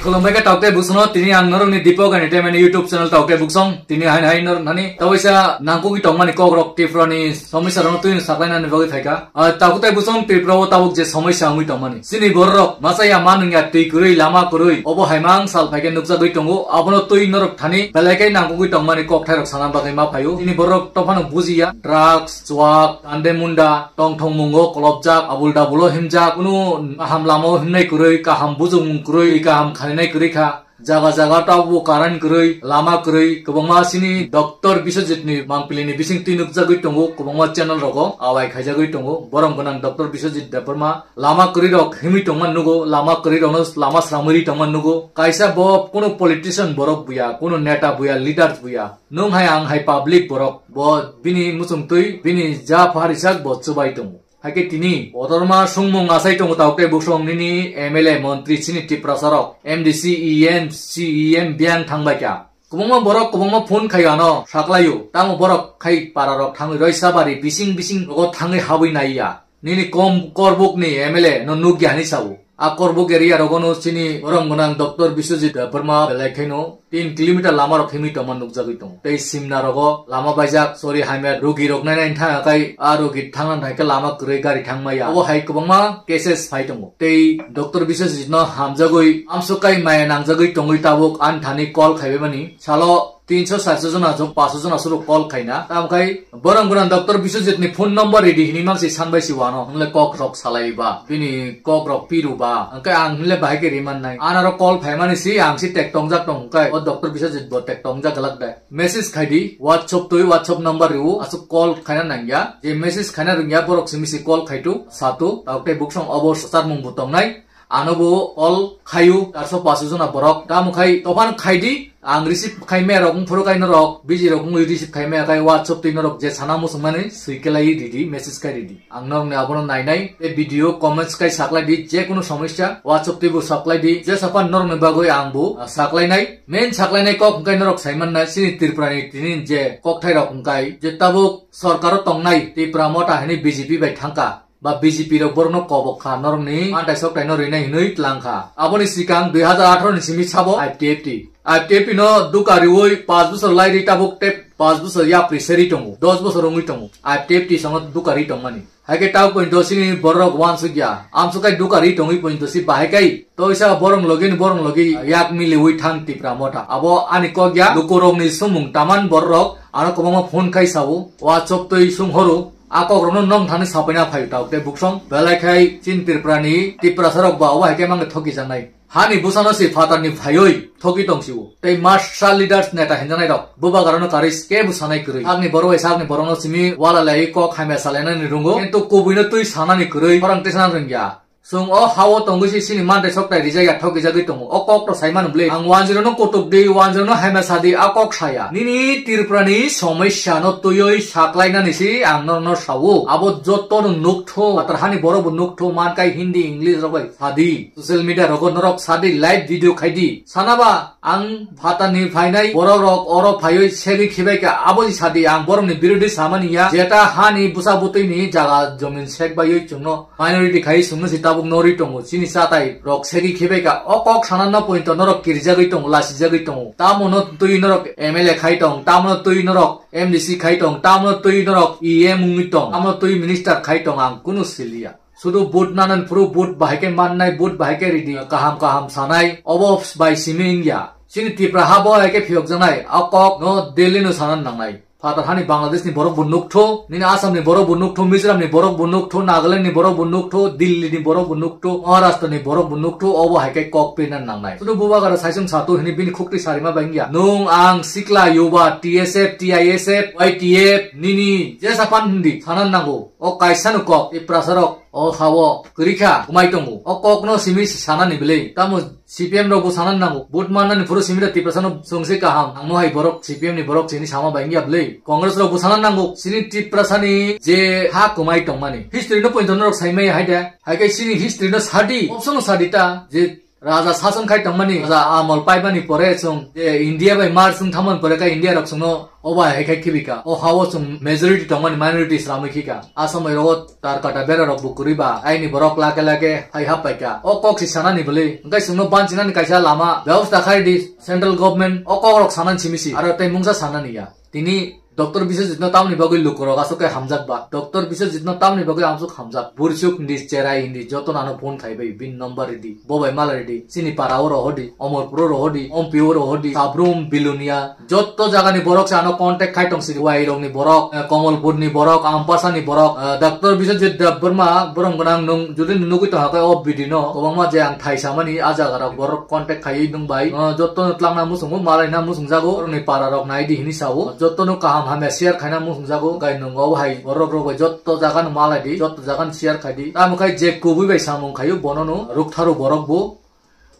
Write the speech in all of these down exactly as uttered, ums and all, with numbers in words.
Khulumbai khe Taukte Buksongno, tini ang norokni Deepak Entertainment YouTube channel Taukte Buksong. Tini haino hai norok nani tawaisa nangkukwi tongmani kokrok Tripurani somosya rokno twi saklainani bagwi phaikha. Ah, Taukte Buksong, Tripura o tabuk je somosya wngwi tongmani. Chini bororok masa ya ma nungya twi kwrwi, lama kwrwi, obo hai mang sal phaikhe nukjagwi tongo. Abono twi norok thani belai khe nangkukwi tongmani kokthairok sana bagwi ma phaio. Chini bororok tophano bujiya, drugs, chuak, tande munda, tongthong mungo kolopjak, abul dabulo himjak, kunu kaham lamao himnai kwrwi, kaham bujongmung kwrwi, kaham khainai kwrwi kha. Jaga jaga tabuk current kwrwi, lama kwrwi, kwbangma chini Doctor Biswajit ni mangpili ni bising twi nukjagwi tongo, kwbangma channel rogo awai khaijagwi tongo, borom gwnang Doctor Biswajit Debbarma. Lama kwrwi rok himwi tongma nugo, lama kwrwi rokno lama sramwi tongma nugo. Kaisa bo kunu politician borok buya, kunu neta buya, leaders buya. Nwng hai ang hai public borok, bo bini muchung twi, bini ja pharijak bo chubai tongo. Haikhe tini kotorma songmung achai tongo Taukte Buksong nini M L A montri chini Tiprasa rok, M D C, E M, C E M biyang thangbai kha. Kwbangma borok kwbangma phone khai ano saklaio, tamo borok khai para rok thangwi roi sabari bising bising rogo thangwi habwi naiya. Nini kom korbuk ni M L A no nukya hinwi sao. A Korbuk area rogo no chini borom gwnang Doctor Biswajit Debbarma belai khaino tin kilometer lama rok himwi tongma nukjagwi tongo. Tei Simna rogo lama baijak, sori hamya rogi rok nai nai thang kai a rogi thangna hai khe lama kwrwi gari thangmaya. Obo hai kwbangma cases phai tongo. Tei Doctor Biswajit no hamjagwi amsuk kai maya nangjagwi tongwi tabuk ani thani call khaibai mani. Salo tinso charso jona jok paso jona suru call khaina. Tamo khai borom gwnang Doctor Biswajit ni phone number ridi hinwi mangsi sanbai si wano. Hinle kok rok salai ba, bini kok rok piru ba. Hwnkhe ang hinle bahai khe riman nai. Anaro call phaimani si ang si tek tongjak tong hwnkhe o Doctor Biswajit bo tek tongjak galak de. Message khaidi, WhatsApp twi WhatsApp number riu, asuk call khaina nangya. Je message khaina rwngya borok simi si call khaitu, satu, Taukte Buksong obo swcharmung bo tongnai. Ano bo call khayu, charso paso jona borok. Tamo khai, tophan khaidi, ang receive khaimaya rok, wngphuru kai norok, busy rok wngwi receive khaimaya kai, WhatsApp twi norok je sana muchungmani, swi kelai ridi, message khai ridi. Ang norokni abono nainai, tei video, comments kai saklai di, je kunu somosya, WhatsApp twi bo saklai di, je sapan norokni bagwi ang bo, ah, saklainai. Main saklainai kok hwnkhe norok saiman nai, chini Tripura ni tini je kokthai rok hwnkhe, je tabuk sorkaro tongnai, Tipra Motha hinwi B J P bai thangkha. Ba B J P rok borokno kobok kha, norokni mantai soktai no rinai hinwi tlang kha. Aboni sikang dui hajar atharo ni simi sabo I P F T. I P F T no duka riwi panch bosor lai ri tabuk tei panch bosor yapri seri tongo, dos bosor wngwi tongo. I P F T songo duka ri tongmani. Haikhe tabuk poito chini borok wansukya. Amsuk kai duka ri tongwi poito si bahai kai. Toisa borok logi ni borok logi yak miliwi thang Tipra Motha. Abo ani kok ya lukurokni sumung taman borok ano kwbangma phone khai sao. WhatsApp twi sung horo. A kokrokno nong thani sapaina phaio Taukte Buksong. Belai khai chin Tripura ni Tiprasa rok ba obo hai khe mangkhe thoki janai. Hani bwsano se phatar ni phaioi thoki tong sio. Tei masa leaders neta hinjanai rok. Bubagra no karis ke bwsanai kwrwi. Sakni borok bai sakni borok no simi wala lai kok hamya salainani rungo. Kintu kubui no twi sanani kwrwi. Khorang tisana rwngya. Chwng o hao tongwi se chini mantai soktai rijak ya thokjagwi tongo. O kok to saimano bwle. Ang wanjwirano kutuk di, wanjwirano hamya sa di, a kok saya. Nini Tripurani somosya no twiwi saklainani se ang norokno sao. Abo jotono nukthu, phatar hani borok bo nukthu, mankai Hindi, English rok bai sa di. Social media rogo norok sa di, live video khai di. Sana ba, ang phatarni phainai borok rok oro phaiwi segwi khibai kha, aboni sadi ang borokni birodhi samani ya, jeta hani bwsa bwtwini jaga jomin sek baiwi chwngno minority khai chwngno si tabuk norwi tongo, chini chatai rok segwi khibai kha, o kok sana no pointo norok kirijagwi tongo, lasijagwi tongo, tamo no twi norok M L A khai tong, tamo no twi norok M D C khai tong, tamo no twi norok E M wngwi tong, tamo no twi minister khai tong, ang kunu siliya. Sudu vote nanan phuru vote bahai khe mannai, vote bahai khe ridi, kaham kaham sanai, obo bai simi wngya. Chini Tipra ha bo hai khe phiyokjaknai, a kok no Delhi no sanan nangnai. Phatar hani Bangladesh ni borok bo nukthu, nini Assam ni borok bo nukthu, Mizoram ni borok bo nukthu, Nagaland ni borok bo nukthu, Delhi ni borok bo nukthu, Maharashtra ni borok bo nukthu, obo hai khe kok pina nangnai. Sudu bubagra saisung satu hini bini khukti sarima bai wngya. Nung ang sikla yuba T S F, T I S F, Y T F, nini jesa pan hindi sanan nango. O kaisa no kok, Tiprasa rok. O ha-o kwrwi kha, kwmai tongo. O kokno simi sanani bwle. Tamo C P M rok bo sanani nango. Vote mannani phuru simi da Tiprasano chwngse kaham. Ang no hai borok C P M ni borok chini sama bai wngya bwle. Congress rok bo sanani nango. Chini Tiprasani je ha kwmai tongmani. History no poito norok saimai hai de. Hai khe chini history no sadi. Option no sadi ta je Raja sason khai tongmani, raja amol paimani pore chwng, je India bai mar chwng thamani pore khe India rok chwngno O bai hai khe khibika. O ha-o chwng majority tongmani minority slamwi khika. A somoi rogo tar kata bera rok bo kwrwi ba. Aini borok lake lake hai hap paika. O kok si sanani bwlwi. Hwnkhe chwngno banchinani kaisa lama bebosta khai di central government. O kok rok sanani simi si. Aro tei mungsa sanani ya. Tini Doctor Biswajit no tamni bagwi lukurok aswk khe hamjak ba? Doctor Biswajit no tamni bagwi amsuk hamjak? Bursuk hindi, cherai hindi, joto nano phone khai bai, bini number ridi, bo bai mala ridi, chini para o rohor di, Omorpur o rohor di, Ompi o rohor di, Sabrum, Bilonia, jotto jaga ni borok se ano contact khai tong sidi, Wairok ni borok, eh, Komolpur ni borok, Ampasa ni borok, eh, Doctor Biswajit Debbarma, borom gwnang nwng jodi nugwi tong hakhe o video no, kwbangma je ang thai samani, a jaga rok borok contact khaiwi nwng bai, uh, jotto no twlangna muchungo, malaina muchungjago, borokni para rok nai di hinwi sao, jotto no kaham hamya share khaina muchungjago, gai nwng o hai borok rok bai jotto jaga no malai di, jotto jaga no share khai di. Tamo khai je kubui bai samung khaio, bono no ruktharo borok bo,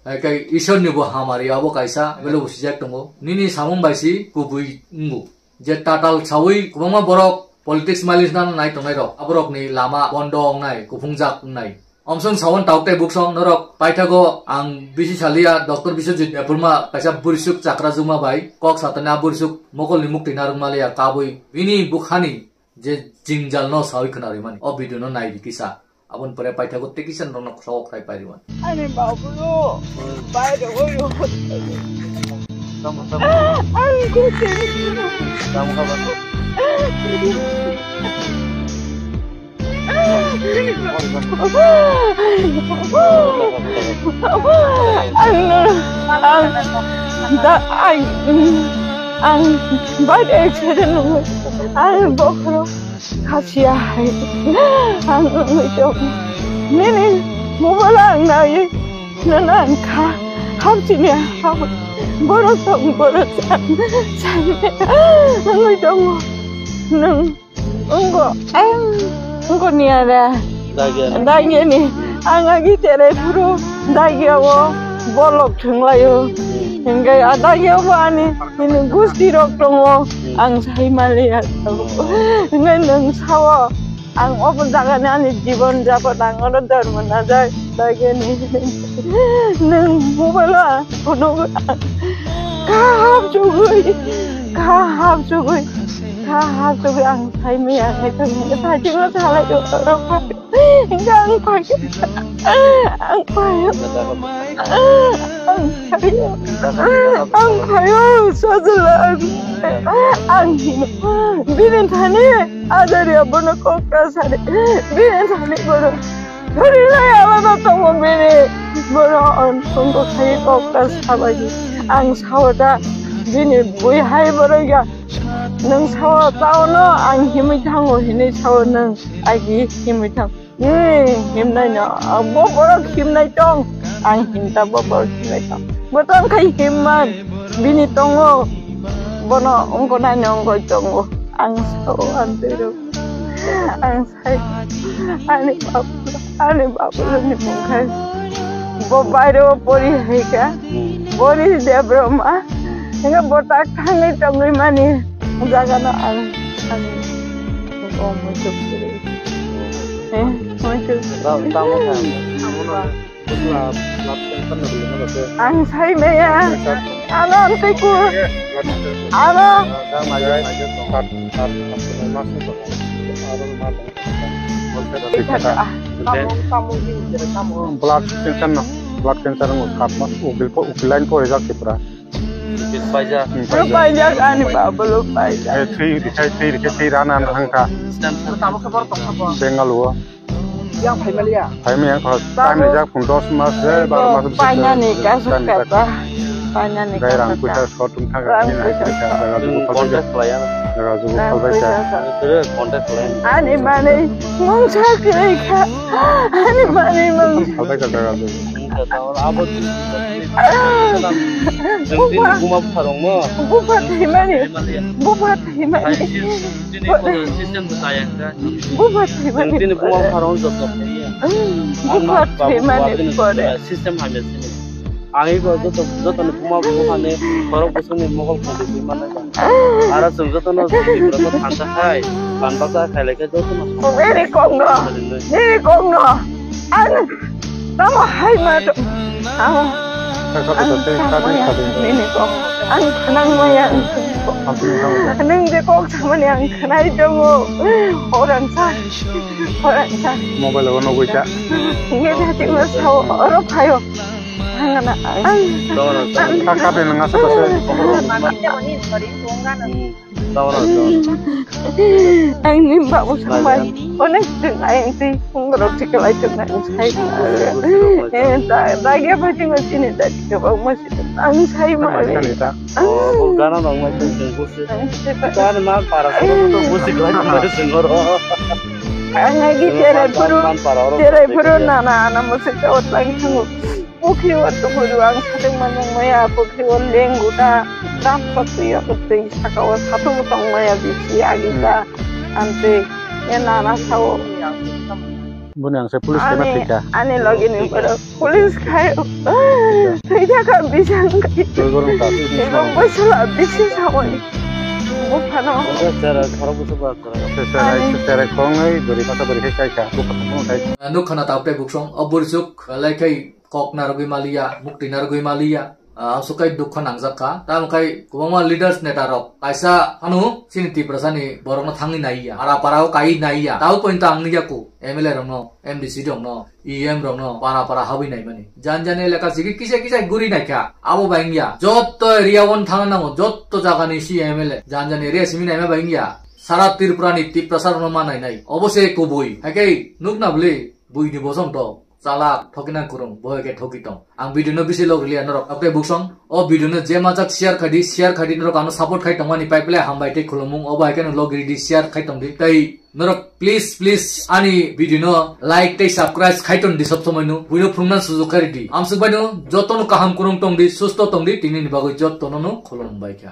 hai khai Ishwar ni bo hamari abo kaisa, bele bo sijak tongo. Nini samung bai si kubui wngo. Je tatal sawi kwbangma borok politics malish nang nai tongnai rok, aborok ni lama bondo wngnai, kuphungjak wngnai. Omsong sawan tauk tei buksong norok paithago ang bisi saliya Doctor Biswajit Debbarma kaisa burisuk chakra juma bai kok satani a burisuk mokol ni mukti narwk maliya kabui bini bukhani je jingjal no sawi khwnarwi mani o video no nai di kisa aboni pore paithago tei kisa norok no khwlao khlai pairwi mani. Ani babu bai de oi. Tamo, tamo. Ani kute. Tamo ka ba. Ang, ang, ang, ang, bad accident nung, ang bokhorok khasiya hai, ang wngwi tong, nini mobile ang nai, nana ang kha, hamsini ham, borok tong, borok sang, sang, wngwi tongo, nung. Wngkha, ang wngkha niya da. Dagya ni. Dagya ni. Ang agi terai phuru dagya o bolok thwnglaio. Hingke a dagya o bo ani bini gusti rok tongo. Ang sai maliya. Hingke nwng sao ang obo jaga ni ani jibon japat ang oro dharma najai. Dagya ni. Nwng mobile o phunuk kaham chugui. Kaham chugui. Kha ha chugui ang sai maya hai tong sajingno salai do rok. Ang payo. Ang payo. Ang payo. Ang payo. Sajala ang. Ang hino. Bini thani. Ajari abono kokta sari. Bini thani bono. Thori lai abono tongo bini. Bono on tongo khai kokta sabai. Ang saota. Bini bui hai bono ya. Nwng sao taono ang himwi thango hinwi sao nwng agi himwi thang. Hmm, himnai no, bo borok himnai tong. Ang himta bo borok himnai tong. Bo tong khai himman. Bini tongo. Bono wngko nai no wngkoi tongo. Ang sao ang twi rw. Ang Hai, ani babu, ani babu ni mung khai. Bo baire o pori hai kha. Hmm. Boris Debbarma. Hingke bo tak thangwi tongwi mani. Jaga no ang, ang. Oh, muchuk. Eh, muchuk. Tamo kha. Ang sai maya. Ano ang tei ku. Ano. Blood cancer no, blood cancer no, kap mas, ukil po, ukil line po rijak Tripura. Paijak. Hmm, paijak. Paijak, ani babu lo paijak. Eh, three, three, three, three, rana hangka. Bengal wo. Yang phaimaliya. Phaimaya kho, time rijak phung dos mas, eh, baro mas. Painani kaisa kata. Painani kaisa. Rang puisa short wng thang. Rang puisa. Jaga jugu phalbai. Contact khlaiya. Jaga jugu phalbai. Ani mani mungsa kwrwi kha. Ani mani mung. Phalbai ka jaga jugu. Abo. Buma pharong mo. Buma thimani. Buma thimani. Chini kono system to taya ka. Buma thimani. Chini buma pharong jot jot ya. Buma thimani pore. System hamya chini. Ang iko joto, joto ni buma buma ni borok bosong ni mokol khonti twi mano. Ara chwng joto no chini borok thansa khai, ban baksa khai lai khe joto no. Bini kok no. Bini kok no. Ang tamo hai ma to. Ang Ang khanangmaya nini kok. Ang khanangmaya nini kok. Nung je kok samani ang khanai tongo. Orang sa. Orang sa. Mobile o nugwi ta. Nge jati ma sao oro phayo. Ang na ang. Ka ka de nang asa pasa. Ang ni babu samai. Onek jeng ayang ti. Ngorok ti kalai tongnai sai. Eh, da da ge phaji ma sini da ke ba ma si. Ang sai ma. Ang. Oh, gana nang ma sini. Ang sai ma. Gana ma para ko to busi ko ma sini ngoro. Ang agi cherai puru. Cherai puru na na na ma se ka ot lagi thangu. Pukri o tuburu ang satung manung maya, pukri o lengu ta, dam patwi o twi saka o satung tong maya bisi agi ta, ante e nana sao. Buni ang se police kena thika. Ani logi ni boro police khai. Thika ka bisang. Twi gorong ta. Ibang bosala bisi sao. Buphano. Sera khara busu ba khara. Sera khongai bori kata bori khai ka. Buphano khai. Nuk khana ta update buksong, o bursuk, lai khai kok narwgwi maliya, mukti narwgwi maliya. Ah, aswk khai dukha nangjak kha. Tamo khai kwbangma leaders neta rok kaisa phano chini Tiprasa ni borok no thangwi naiya. Para para o kai naiya. Tabo pointo ang nukya ku M L A rok no, M D C rok no, E M rok no para para habwi naimani. Jan jan elaka sigi kisa kisa guri naikha. Abo bai wngya. Jotto area o thangna nango, jotto jaga ni C M L A. Jan jan area simi naima bai wngya. Sara Tripura ni Tiprasa rok no ma nai nai. Obo se kubui. Hai khe nukna bwle buini bosong to. Chalak, thokina kwrwng, bo hai khe thoki tong. Ang video no bisi log rwliya norok. Tei buksong, o video no je majak share khai di, share khai di norok ano support khai tongmani pai pele hambai tei khulumung. Obo hai khe no log ridi share khai tong di. Tei norok please, please ani video no like tei subscribe khai tong di sob somoi no. Buino phunukna sujuk khai ridi. Amsuk bai no joto no kaham kwrwng tong di, susto tong di, tini ni bagwi joto no no khulum bai kha.